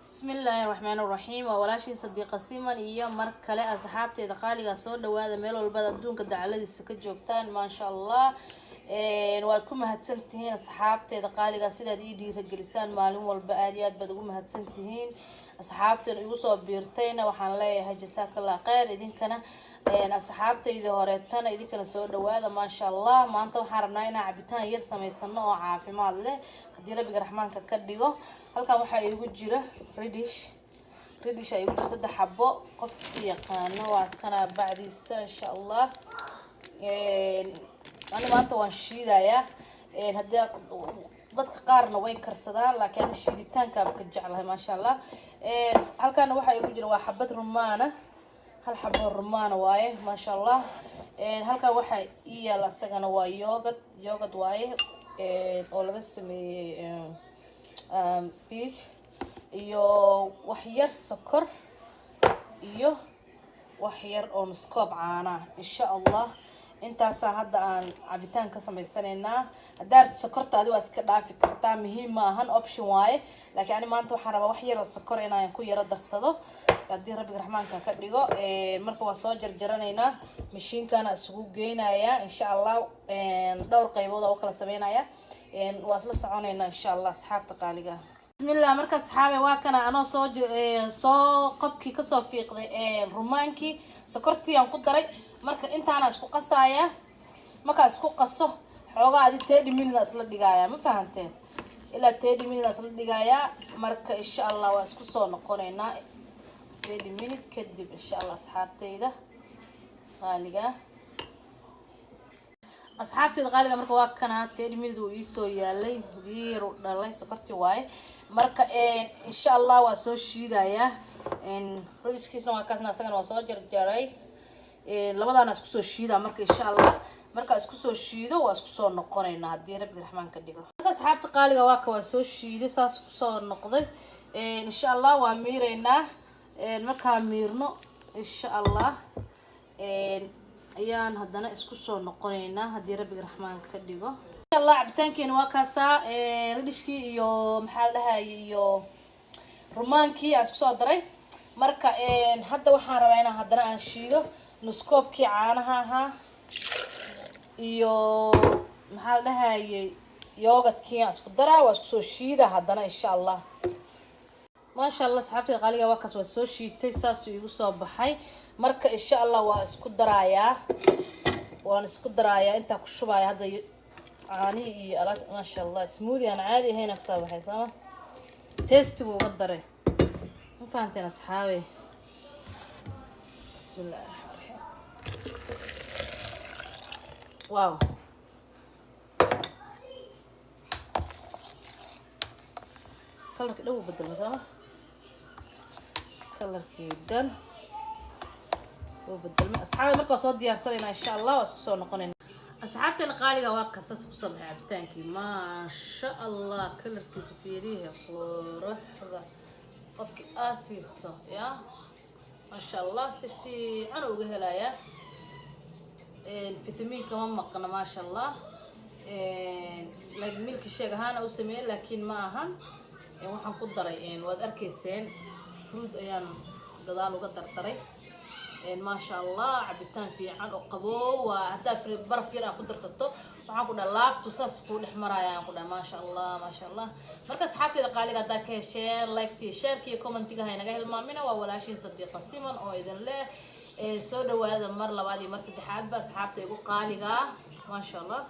Bismillaahi raxmaani raxiim. Waa walaashiin Sadiiqa Siman iyo mar kale asxaabteeda qaaliga. Soo dhawaada meel walbada adduunka dacaladiisa ka joogtaan. Maasha Allah, waad ku mahadsantihiin asxaabteeda qaaliga sidaad ii dhiiragelisaan maalin walba. Aada iyo aad baad ugu mahadsantihiin. Asxaabteen igu soo biirtayna waxaan leeyahay jasaakallah kheyr. Idinkana asxaabtayda horeetana, idinkana soo dhawaada. Maasha Allah, maanta waxaan rabnaa inaan cabitaan yar samaysano oo caafimaad leh, haddii Rabbiga Raxmaanka ka dhigo. Halkan waxaa iigu jira radish. Radish aa iigu jira saddex xabo. Qofki yaqaano waa kana bacdiisa, insha Allah. Ani maanta waan shiidayaa. Haddii dadka qaarna way karsadaan, laakiin ani shiiditaankaaba ka jeclahay, maasha Allah. Halkaana waxaa iigu jira waa xabad rumaana, hal xabo rumaana waaye, maasha Allah. Halkan waxaa ii yaala isagana waa yogurt. Yogurt waaye oo laga sameeyey peach iyo wax yar sokor iyo wax yar oo nuskoob caanaa, insha Allah. Intaasaa hadda aan cabitaan ka samaysanaynaa. Haddaad sokorta adi waa iska dhaafi kartaa, muhiim ma ahan, option waaye. Laakiin ani maanta waxaan rabaa wax yar oo sokor inaan ku yaro darsado, haddii Rabbiga Raxmaanka ka dhigo. Marka waa soo jarjaranaynaa, mashiinkana isugu geynayaa, insha Allah. Dhowr qaybood oo u kala sameynaya, waa isla soconaynaa, insha Allah, asxaabta qaaliga. Bismillah. Marka asxaabe, waa kana anoo soo qobkii kasoo fiiqday rumaankii, sokortii aan ku daray. Marka intaana isku qasaaya. Markaa isku qaso xoogaa adi 30 minute isla dhigaaya, ma fahanteen? Ilaa 30 minute isla dhigaaya. Marka insha Allah waa isku soo noqonaynaa 30 minute kadib, insha Allah, asxaabtayda qaaliga. Asxaabteyda qaaliga, marka waa kana 30 minute uu iisoo yaalay, biiru dhalay, sokortii waaye. Marka insha Allah waa soo shiidayaa. Radishkiisna waa kaasna, isagana waa soo jarjaray. Labadaana isku soo shiidaa. Marka insha Allah markaa isku soo shiido waa isku soo noqonaynaa, haddii Rabbiga Raxmaan ka dhigo. Marka asxaabta qaaliga, waa ka waa soo shiiday, saas kusoo noqday. Insha Allah waa miireynaa. Markaa miirno, insha Allah, ayaan haddana isku soo noqonaynaa, haddii Rabbiga Raxmaanka ka dhigo, insha Allah. Cabitaankeena waa kaasaa, radishkii iyo maxaa la dhahayay iyo rumaankii aan isku soo daray. Marka hadda waxaan rabaa inaan haddana aan shiido nuskoobkii caanaha ahaa iyo maxaa la dhahayay yogurtkii aan isku daraa. Waa isku soo shiida haddana, insha Allah. Maasha Allah, asxaabteeda qaaliga, waa kaas, waa soo shiitay, saasuu igu soo baxay. Marka insha Allah waa isku daraayaa, waan isku daraayaa. Intaa ku shubaya hadda caanihii iyo alaab. Maasha Allah, smoothie aan caadi ahayn kasoo baxay, sooma? Tastigu uga daray, ma fahanteen asxaabe? Bismi illahi raxmaan raxiim. Wow, colorka dhow bedelma, sooma? Colorkii dhan wuu bedelma, asxaabe. Marka waa soo diyaarsanaynaa, insha Allah, waa isku soo noqonayna. Asxaabteena qaaliga, waa kasas kusoo baxay cabitaankii, maasha Allah. Colorkiisa fiirihi, quruxda qofkii aa siiso ya, maasha Allah, si fiican uga helayaa. Fitamiinka ma maqna, maasha Allah. Milkshake ahaana u sameeyey, laakiin ma ahan. Waxaan ku daray waad arkayseen, fruit ayaan gadaal uga dardaray, maasha Allah. Cabitaan fiican oo qaboow waa. Haddaa baraf yar aa ku darsato, waxaan ku dhaha laabtu saas kuu dhex maraya, aan ku dhaha, maasha Allah, maasha Allah. Marka asxaabteeda qaaliga, haddaa ka hesheen, liketi, shareki iyo commentiga ha inaga hilmaamina. Waa walaashiin Sadiiqa Siman oo idin leh soo dhawaada mar labaad iyo mar saddexaadba, asxaabta igu qaaliga, maasha Allah.